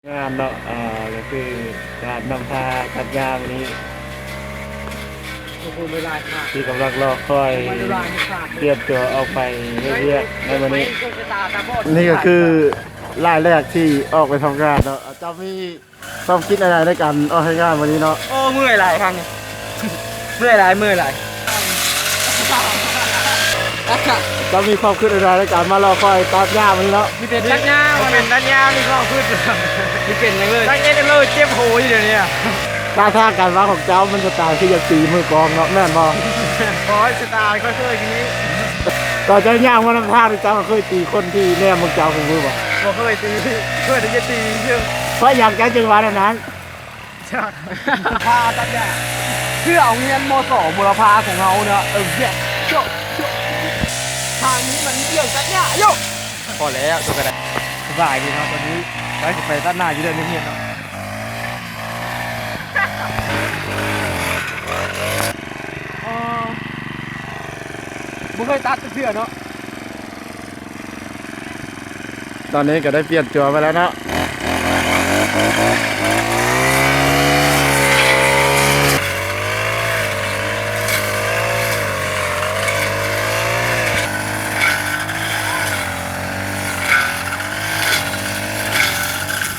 ງານເນາະ ອ່າ ກໍຄືການນຳພາຕັດຫຍ້າມື້ນີ້ ໂອ້ໂຫ ເວລາຂາດ ທີ່ກຳລັງລໍຄອຍ ເວລາຂາດ ຕຽມຕົວອອກໄປເຮັດວຽກໃນມື້ນີ້. ນີ້ກໍຄືລາຍແລກທີ່ອອກໄປທຳງານເນາະ. ເຈົ້າມີຄວາມຄິດແນວໃດໃນການອອກເຮັດງານມື້ນີ້ເນາະ? ໂອ້ ເມື່ອຍຫຼາຍຄັ້ງ ເມື່ອຍຫຼາຍ ເມື່ອຍຫຼາຍ. ເຈົ້າມີຄວາມຄິດແນວໃດໃນການມາລໍຄອຍຕັດຫຍ້າມື້ນີ້ເນາະ? ມີແຕ່ຕັດຫຍ້າ ເປັນຕັດຫຍ້າມີຄວາມຄິດ ມີເປັນຫຍັງເລີຍ ຕັດຫຍ້າເລີຍ ເຈັບໂຫຢູ່ດຽວນີ້. ທ່າທາງການມາຂອງເຈົ້າມັນສະໄຕລ໌ຄືຢາກຕີມືກອງເນາະ ແມ່ນບໍ່? ໂອ້ຍ ສະໄຕລ໌ຂ້ອຍຄືນີ້. ຕອນເຈົ້າຍ່າງມານຳທາງນີ້ ເຈົ້າກໍເຄີຍຕີຄົນທີ່ແນມເບິ່ງເຈົ້າຄູ່ມື້ບໍ່? ບໍ່ເຄີຍຕີ ເຄີຍແຕ່ຢາກຕີຊື່. ເພາະຫຍັງເຈົ້າຈຶ່ງວ່າແນວນັ້ນ? ພາຕັດຫຍ້າ ເພື່ອເອົາຮຽນ ມສ ບຸລະພາຂອງເຮົາເນາະ. ເອີ ໂຈະ ໂຈະ ທາງນີ້ມັນມີເລື່ອງຕັດຫຍ້າຢູ່. ພໍແລ້ວ ຕົວກະໄດ້ ສະບາຍດີເນາະ. ຕອນນີ້ໄປ ຊິໄປຕັດຫຍ້າຢູ່ເດີ ໃນຮຽນເນາະ. ເອີ ບໍ່ເຄີຍຕັດຈັກເທື່ອເນາະ. ຕອນນີ້ກໍໄດ້ປ່ຽນຕົວມາແລ້ວເນາະ.